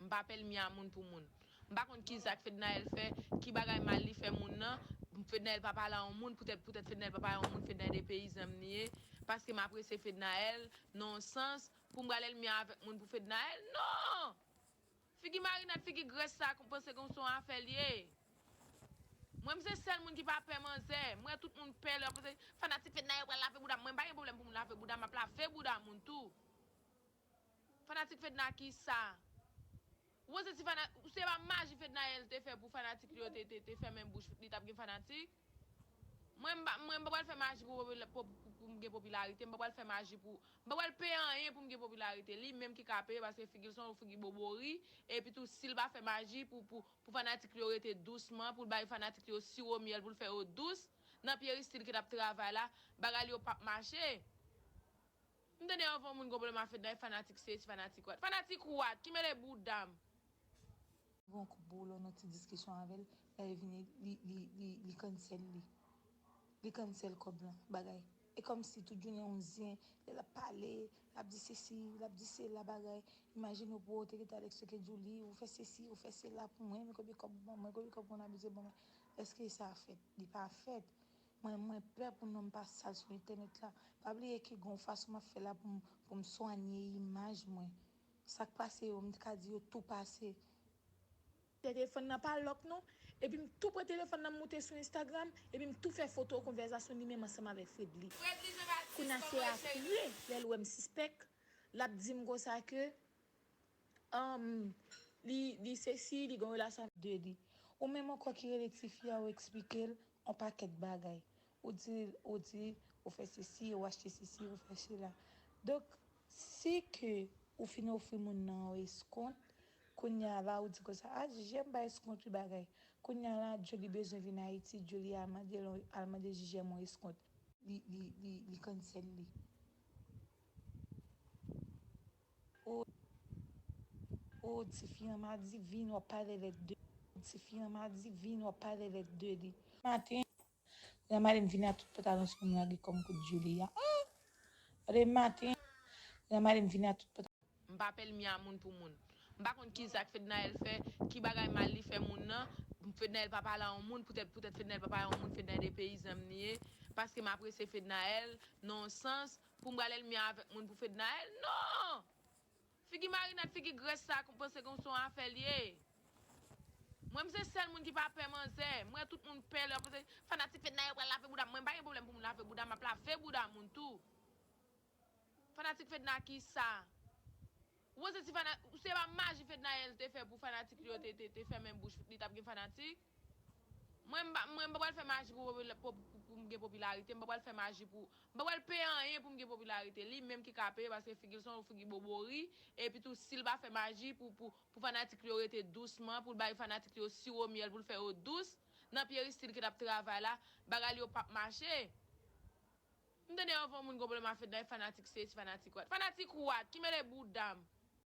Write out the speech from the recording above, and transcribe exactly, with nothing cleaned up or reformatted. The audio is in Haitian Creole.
M pa pè lnmi a moun pou moun. M pa konn kisa k Fednaelle fè, ki bagay mal li fè moun nan. Fednaelle pa pale a yon moun, poutèt, poutèt Fednaelle pa pale a yon moun, Fednaelle de peyizan m li ye. Paske m apresye Fednaelle, nan yon sans, pou m pral ènmi avèk moun pou Fednaelle? Non! Figi marinad, figi grès sa, panse kon se yon afè l ye. Mwen, m se sèl moun ki pa pè manzè. M wè tout moun pè lè yo panse, fanatik Fednaelle pral lave bouda m. Mwen, m pa gen pwoblèm pou moun lave bouda m, m ap lave bouda moun tou. Fanatik Fedna kisa? Ou panse si fana-, se pa maji Fednaelle te fè pou fanatik li yo te, te, te fèmen bouch, li t ap gen fanatik? Mwen, m pa, mwen, m pa pral fè maji pou, pou, pou, pou m gen popilarite. M pa pral fè maji pou, m pa pral peye anyen pou m gen popilarite. Li menm ki ka peye, paske figi l se yon figi bobori. Epi tou, si l pa fè maji pou, pou, pou fanatik li yo rete dousman, pou l bay fanatik li yo siwo myèl, pou l fè yo dous, nan Pierre Steele ki t ap travay la, bagay li yo p ap mache. M tande anvan moun gon pwoblèm a Fedna, e fanatik sesi, fanatik what? Fanatik what? Ki mele bouda m? Gon koup boulon nan ti diskisyon avè l, lè l vini, li, li, li, li cancel li. Li cancel kòb lan, bagay. E kòmsi tout jounen yon zen, lè l ap pale, l ap di sesi, l ap di sela, bagay. Imajine w pou ou te rete Alex ke Julie, ou fè sesi, ou fè sela pou mwen, men konbyen kòb ou ban mwen, konbyen kòb ou konn abize ban mwen. Èske sa fèt? Li pa fèt. Mwen, mwen pè pou non m pa sal sou entènèt la. Pa bliye ke gon fason m ap fè la pou m, pou m swanye imaj mwen. Sa k pase yo, m ka di yo tou pase. Telefòn nan pa lòk non. Epi m tou pran telefòn nan, m moute sou Instagram, epi m tou fè foto konvèsasyon li menm ansanm avèk Fredly. Kounye a se apre, lè l wè m sispèk, l ap di m konsa ke, um, li, li sesi, li gen relasyon avèk de li. Ou menm ankò ki rele tifi a, ou eksplike l yon pakèt bagay. Ou di, ou di, ou fè sesi, ou achte sesi, ou fè sela. Donk, si ke ou fin ofri moun nan yon eskont, kounye a la, ou di konsa, a, J J M bay eskont wi bagay. Kounye a la, Julie bezwen vin Ayiti, Julie al mande l, al mande J J M yon eskont. Li, li, li, li cancel li. O, o, tifi an madivin, w ap pale lèt de. Tifi an madivin, w ap pale lèt de li. Maten, Granmadi m vini a tout pantalon sou m lage kòm kout Julie a. Ah! Gade maten, Granmadi m vini a tout pantalon. M pa pè lnmi a moun pou moun. M pa konn kisa k Fednaelle fè, ki bagay mal li fè moun nan. Fednaelle pa pale a yon moun, poutèt, poutèt Fednaelle pa pale a yon moun, Fednaelle de peyizan m li ye. Paske m apresye Fednaelle, nan yon sans, pou m pral ènmi avèk moun pou Fednaelle? Non! Figi marinad, figi grès sa, panse kon se yon afè l ye. Mwen, m se sèl moun ki pa pè manzè. M wè tout moun pè lè yo panse, fanatik Fednaelle pral lave bouda m. Mwen, m pa gen pwoblèm pou moun lave bouda m, m ap lave bouda moun tou. Fanatik Fedna kisa? Ou panse si fana-, se pa maji Fednaelle te fè pou fanatik li yo te, te, te fèmen bouch, li t ap gen fanatik? Mwen, m pa, mwen, m pa pral fè maji pou, pou, pou, pou m gen popilarite. M pa pral fè maji pou, m pa pral peye anyen pou m gen popilarite. Li menm ki ka peye, paske figi l se yon figi bobori. Epi tou, si l pa fè maji pou, pou, pou fanatik li yo rete dousman, pou l bay fanatik li yo siwo myèl, pou l fè yo dous, nan Pierre Steele ki t ap travay la, bagay li yo p ap mache. M tande anvan moun gon pwoblèm a Fedna, e fanatik sesi, fanatik what? Fanatik what? Ki mele bouda m?